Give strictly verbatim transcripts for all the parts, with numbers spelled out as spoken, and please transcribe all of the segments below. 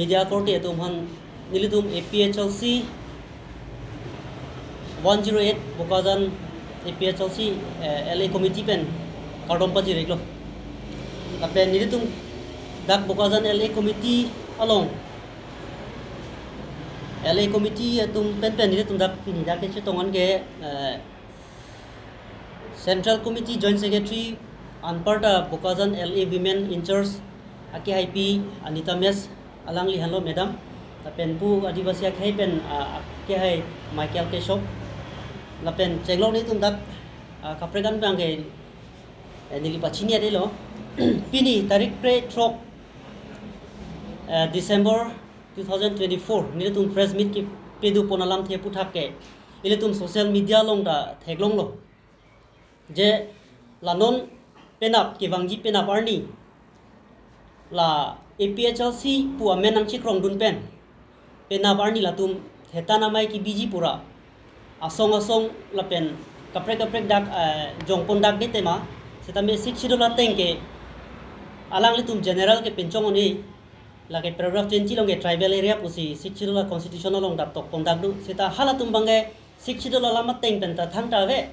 Media korte atum aphan nelitum A P H L C one zero eight Bokajan A P H L C, eh, L A committee pen kardom pajir-iklo. Lapen nelitum dak Bokajan L A committee along, L A committee atum pen pen nelitum dak pini dak kechetong an ke, eh, Central Committee Joint Secretary anparta Bokajan L A Women in Charge akehaipi Anita Mes alangli henlo madam, lapen pu Adivasi akhei pen, ah, akehai Michael Keshop, lapen chenglok nelitum dak, ah, kaprek an abang ke, eh, neli pachini adelo. Pini tarik krethrok, eh, December two thousand twenty-four, nelitum press meet kepadopon alamthe aphuthak ke ilitum social media along ta theklonglo. Je la non penap kevangji penap arni la A P H L C pu amen nangchekrongdun pen penap arni latum hetan amei kebiji pura asong asong lapen kaprek kaprek dak, eh, jongpon dakde tema, setame Sixth Schedule ateng ke alanglitum general ke pinchong un-e, lake paragraph twenty along ke tribal area pusi Sixth Schedule a constitution along dak tokpon dak do, seta halatum abang ke Sixth Schedule alam ateng pen ta thangta ave.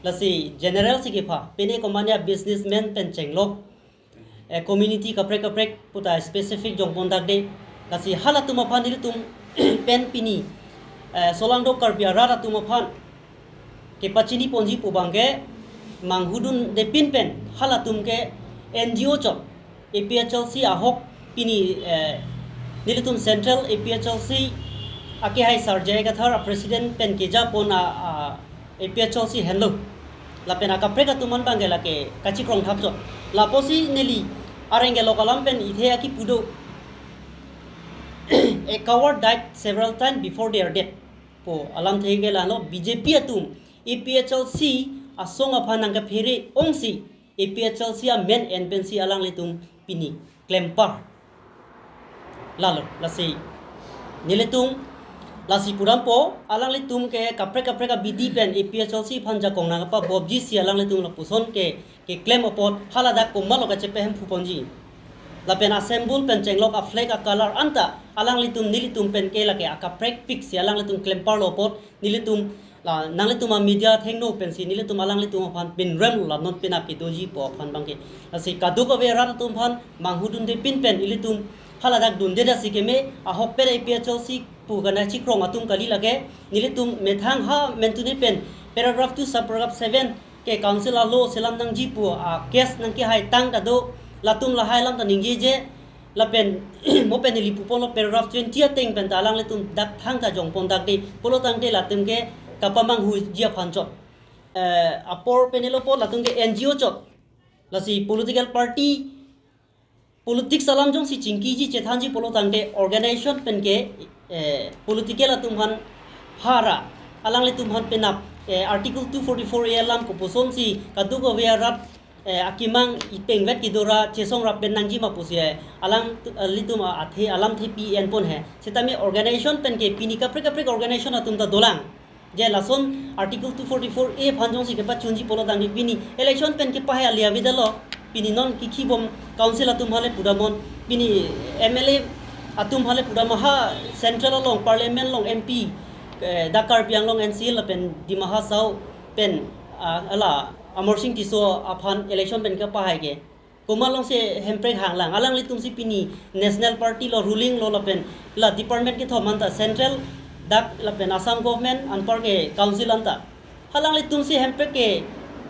Lasi general si kepha, pine komane a businessman pen chenglok, eh, community kaprek kaprek puta specific jongpon dakde. Lasi halatum aphan nelitum pen pini, eh, solangdo Karbi arat atum aphan kepachini ponji pu abang ke manghudunde pin pen halatum ke N G O chot A P H L C ahok pini, eh, nelitum Central A P H L C akehai Sir J I Kathar a president pen kejapon a, a, A P H L C henlo. Lapen akaprek atum an abang ke lake kachekrong thap chot. Lapusi neli areng kelok alam pen ithe akipu do, "A coward died several times before their death." Pu alamthe ke lalo, B J P atum A P H L C asong aphan nangkephere ongsi A P H L C amen en pensi alanglitum pini klempar. Lalo, lasi nelitum lasi pudampo, alanglitum ke kaprek kaprek abidi pen A P H L C aphan jakong nangpabopji si alanglitum lapuson ke keklem apot haladak komatlo kachepehem phu ponji. Lapen a symbol pen chenglok a flag a color anta alanglitum nelitum pen ke lake akaprek pik si alanglitum klemparlo apot nelitum la nanglitum a media athengno pensi nelitum alanglitum aphan pinremlo, la non penap kedoji pu aphan abang ke. Lasi kadokave arat atum aphan manghudunde pin pen ilitum haladak dunde dasi keme, ahokpet A P H L C pu kana chekrong atum kali lake, nelitum methang ha mentune pen paragraph two subparagraph seven ke council a law selam nangji pu a case nangkehai tang ta do, latum lahai alam ta ningjeje, lapen mo pen neli puponlo paragraph twenty ateng pen ta alanglitum dak thangta jongpon dakde, pulo tangte latum ke kapamanghuji aphan chot. Eh, apor pen elo apot latum ke N G O chot. Lasi political party, politics alam jongsi chingkiji chethanji pulo tangte organization pen ke, eh, political atum aphan hara, alanglitum aphan penap, eh, Article two forty-four A alam kopuson si kadokave arat, eh, akemang ipengvet kedo ra chesong rap pen nangji ma pusi, eh, alang tu-, eh, litum a-, athe alamthe pi enpon he. Setame organization pen ke pini kaprek kaprek organization atum ta dolang. Je lason Article two forty-four A aphan jongsi kepachunji pulo tangte pini election pen kepahai ali avedetlo. Pini non kikhibom council atum hale pudamnon. Pini M L A atum hale pudamnon, ha central along, parliament along, M P, eh, dak Karbi Anglong N C L lapen Dima Hasao pen, ah, ala Amarsing Tisso aphan election pen kepahai ke. Komat alongsi hemprek hanglang, alanglitum si pini national party lo, ruling lo lapen la department kethom anta, central dak lapen Assam government anpar ke council anta. Alanglitum si hemprek ke,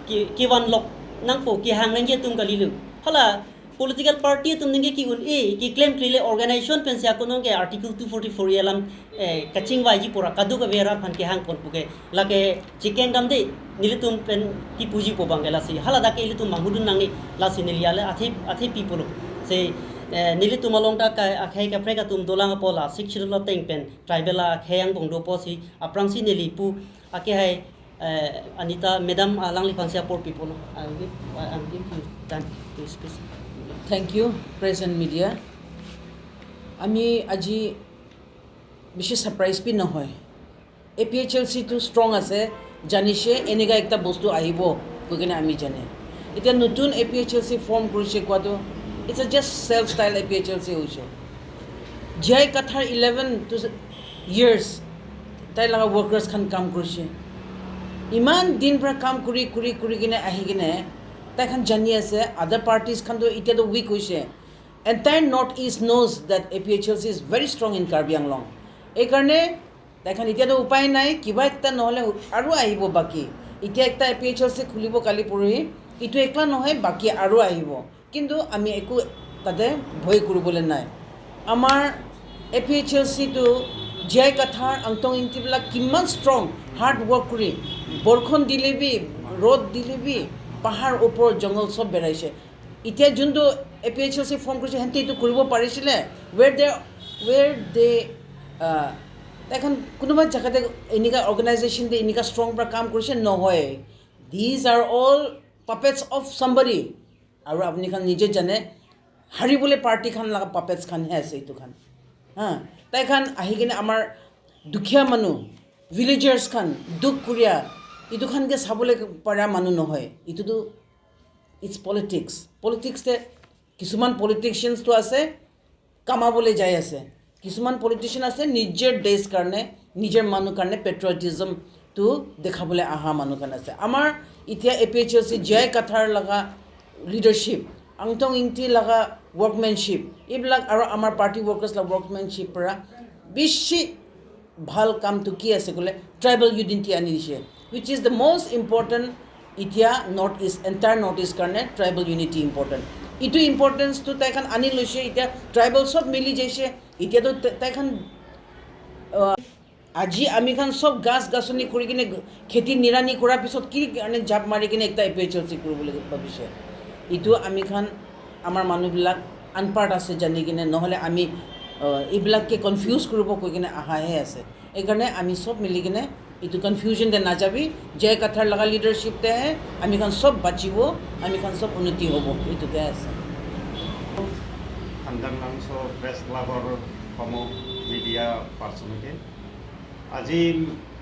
ke, kevanlok nangpo, kehang nangji atum kalilu. Hala political party atum ningke ke-un-e, keklem klele organization pensi akonong ke Article two forty-four A alam, eh, kachingvaiji pura kadokave arat aphan kehang pon puke. Lake chikeng damde, nelitum pen kipuji pu abang ke lasi. Haladak ke ilitum manghudun nangne, lasi neli ale athe, athe pi pulo. Se, eh, nelitum along ta ka, akhei kaprek atum dolang apot la Sixth Schedule ateng pen tribal akhei angbong do pusi, aphrangsi neli pu akehai, eh, Anita madam alangliphan si apor pi pulo. I will give, I will give you time to speak. Thank you, press and media. আমি আজি বেছি surprise B নহয়। এ P H এল চিটো ষ্ট্ৰং আছে, জানিছে এনেকুৱা একটা বস্তু আহিব কৈ কিনে আমি জানে। এতিয়া নতুন A P H L C form কৰিছে কোৱাটো, it's a just self style A P H L C হৈছে। J I Kathar eleven to years tai laga workers khan kam kurise. Iman din pra kam kuri kuri kuri kene ahi kene tai khan jani ase, other parties khan to itya to weak hoise. Entire North East knows that A P H L C is very strong in Karbi Anglong. Ei karne tai khan itya to upai nai, kiba ekta nohole aru ahibo baki. Itya ekta A P H L C khulibo kali porhi, itu ekla nohoi, baki aru ahibo. কিন্তু আমি একো তাতে ভয় কৰিবলৈ নাই। আমাৰ এ P H এল চিটো J I Kathar, আংটং ইংটিবিলাক কিমান ষ্ট্ৰং, হাৰ্ড ৱৰ্ক কৰি, বৰষুণ দিলে বি, ৰ'দ দিলে বি, পাহাৰ ওপৰ জংঘল চব বেৰাইছে। এতিয়া যোনটো এ P H L C form কৰিছে, সিহঁতে এইটো কৰিব পাৰিছিলে? Where they, where they, আহ, এখন কোনোবা জেগাতে এনেকুৱা অৰ্গেনাইজেশ্যন দি এনেকুৱা ষ্ট্ৰং পৰা কাম কৰিছে? নহয়। These are all puppets of somebody। আৰু আপুনি খান নিজে জানে, হাৰিবলৈ পাৰ্টি খান লগা পাপেটছ খান হে আছে এইটো খান। হা, তাই খান আহি কিনে আমাৰ দুখীয়া মানুহ, ভিলেজাৰ্ছ খান, দুখ কুৰিয়া, এইটো খানকে চাবলৈ পৰা মানুহ নহয়। এইটোতো ইটছ পলিটিক্স। পলিটিক্সে কিছুমান পলিটিচিয়ানছটো আছে, কামাবলৈ যাই আছে। কিছুমান পলিটিচিয়ান আছে, নিজৰ দেশ কাৰণে, নিজৰ মানুহ কাৰণে পেট্ৰিয়টিজমটো দেখাবলৈ অহা মানুহ খান আছে। আমাৰ এতিয়া এ P H L C J I Kathar লগা লিডাৰশ্বিপ, আংটং ইংটি লগা ৱৰ্কমেনশ্বিপ, এইবিলাক আৰু আমাৰ পাৰ্টি ৱৰ্কাৰ্ছ লগা ৱৰ্কমেনশ্বিপ পৰা বেছি ভাল কামটো কি আছে ক'লে, ট্ৰাইবেল ইউনিটি আনি দিছে, which is the most important। এতিয়া নৰ্থ ইষ্ট, এণ্টায়াৰ নৰ্থ ইষ্ট কাৰণে ট্ৰাইবেল ইউনিটি ইম্পৰ্টেণ্ট। এইটো ইম্পৰ্টেঞ্চটো তাই খান আনি লৈছে। এতিয়া ট্ৰাইবেল চব মিলি যাইছে। এতিয়াতো তে-, তাই খান, আহ, আজি আমি খান চব গাছ গাছনি কৰি কিনে গ-, খেতি নিৰানি কৰাৰ পিছত কি কাৰণে জাপ মাৰি কিনে একটা এ পি এইচ এল চি কৰিবলৈ ভাবিছে? এইটো আমি খান, আমাৰ মানুহবিলাক আনপাৰ্ট আছে জানি কিনে, নহ'লে আমি, আহ, এইবিলাককে কনফিউজ কৰিব কৈ কিনে আহাহে আছে। এইকাৰণে আমি চব মিলি কিনে এইটো কনফিউজন দে নাযাবি, জে আই কাথাৰ লগা লিডাৰশ্বিপ দে হে আমি খান চব বাচিব, আমি খান চব উন্নতি হ'ব, এইটোকে আছে। Khanjang Nangso Press Club-ৰ সমূহ মিডিয়া পাৰ্চনেলিটি, আজি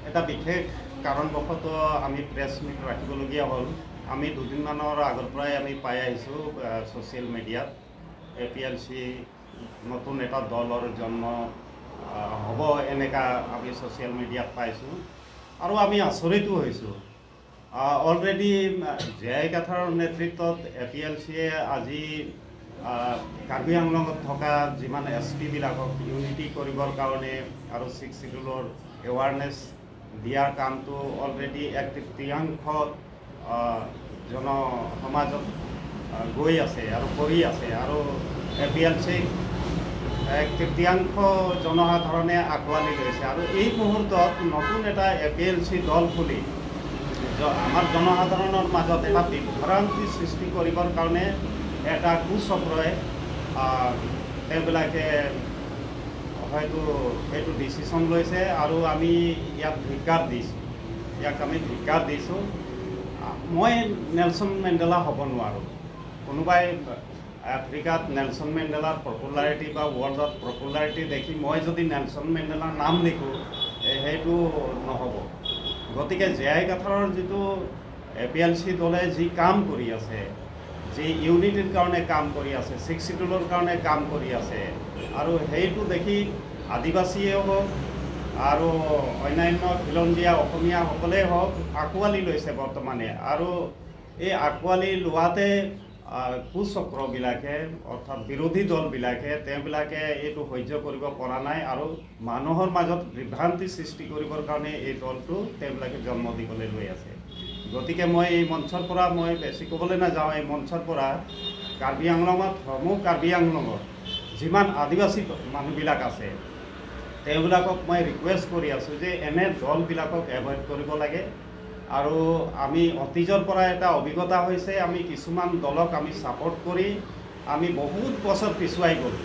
এটা বিশেষ কাৰণবশতঃ আমি প্ৰেছ মিট ৰাখিবলগীয়া হ'ল। আমি দুদিনমানৰ আগৰ পৰাই আমি পাই আহিছোঁ, আহ, ছ'চিয়েল মিডিয়াত এ পি এল চি নতুন এটা দলৰ জন্ম, আহ, হ'ব, এনেকা আমি ছ'চিয়েল মিডিয়াত পাইছোঁ আৰু আমি আচৰিতো হৈছোঁ। আহ, অলৰেডি, আহ, জে আই কাথাৰৰ নেতৃত্বত এ পি এল চিয়ে আজি, আহ, কাৰ্বি আংলঙত থকা যিমান এছ টিবিলাকক ইউনিটি কৰিবৰ কাৰণে আৰু ছিক্স শ্বিডিউলৰ এৱাৰনেছ দিয়াৰ কামটো অলৰেডি এক তৃতীয়াংশ, আহ, জন সমাজত, আহ, গৈ আছে আৰু কৰি আছে আৰু এ পি এল চি এক তৃতীয়াংশ জনসাধাৰণে আঁকোৱালি লৈছে। আৰু এই মুহূৰ্তত নতুন এটা এ পি এল চি দল খুলি জ-, আমাৰ জনসাধাৰণৰ মাজত এটা বিভ্ৰান্তি সৃষ্টি কৰিবৰ কাৰণে এটা কুচক্ৰই, আহ, তেওঁবিলাকে হয়তো এইটো ডিচিশ্যন লৈছে আৰু আমি ইয়াক ধিক্কাৰ দিছোঁ, ইয়াক আমি ধিক্কাৰ দিছোঁ। আহ, মই নেলছন মেণ্ডেলা হ'ব নোৱাৰোঁ। কোনোবাই আফ্ৰিকাত নেলছন মেণ্ডেলাৰ পপুলাৰিটি বা ৱৰ্ল্ডত পপুলাৰিটি দেখি মই যদি নেলছন মেণ্ডেলাৰ নাম লিখোঁ, এ, সেইটো নহ'ব। গতিকে জে আই কাথাৰৰ যিটো এ পি এল চি দলে যি কাম কৰি আছে, যি ইউনিটিৰ কাৰণে কাম কৰি আছে, ছিক্স শ্বিডিউলৰ কাৰণে কাম কৰি আছে, আৰু সেইটো দেখি আদিবাসীয়ে হওক আৰু অন্যান্য খিলঞ্জীয়া অসমীয়াসকলে হওক, আঁকোৱালি লৈছে বৰ্তমানে। আৰু এই আঁকোৱালি লোৱাতে, আহ, কুচক্ৰবিলাকে, অৰ্থাৎ বিৰোধী দলবিলাকে, তেওঁবিলাকে এইটো সহ্য কৰিব পৰা নাই আৰু মানুহৰ মাজত বিভ্ৰান্তি সৃষ্টি কৰিবৰ কাৰণে এই দলটো তেওঁবিলাকে জন্ম দিবলৈ লৈ আছে। গতিকে মই এই মঞ্চৰ পৰা মই বেছি ক'বলৈ নাযাওঁ, এই মঞ্চৰ পৰা কাৰ্বি আংলঙত, সমূহ কাৰ্বি আংলঙত যিমান আদিবাসী মানুহবিলাক আছে, তেওঁবিলাকক মই ৰিকুৱেষ্ট কৰি আছোঁ যে এনে দলবিলাকক এভইড কৰিব লাগে। আৰু আমি অতীজৰ পৰা এটা অভিজ্ঞতা হৈছে, আমি কিছুমান দলক আমি ছাপোৰ্ট কৰি আমি বহুত বছৰ পিছুৱাই গ'লোঁ।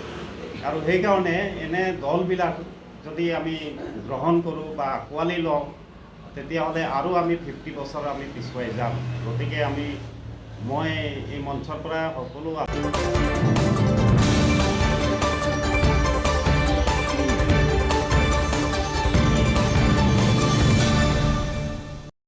আৰু সেইকাৰণে এনে দলবিলাক যদি আমি গ্ৰহণ কৰোঁ বা আঁকোৱালি লওঁ, তেতিয়াহ'লে আৰু আমি ফিফটি বছৰ আমি পিছুৱাই যাম। গতিকে আমি, মই এই মঞ্চৰ পৰা সকলো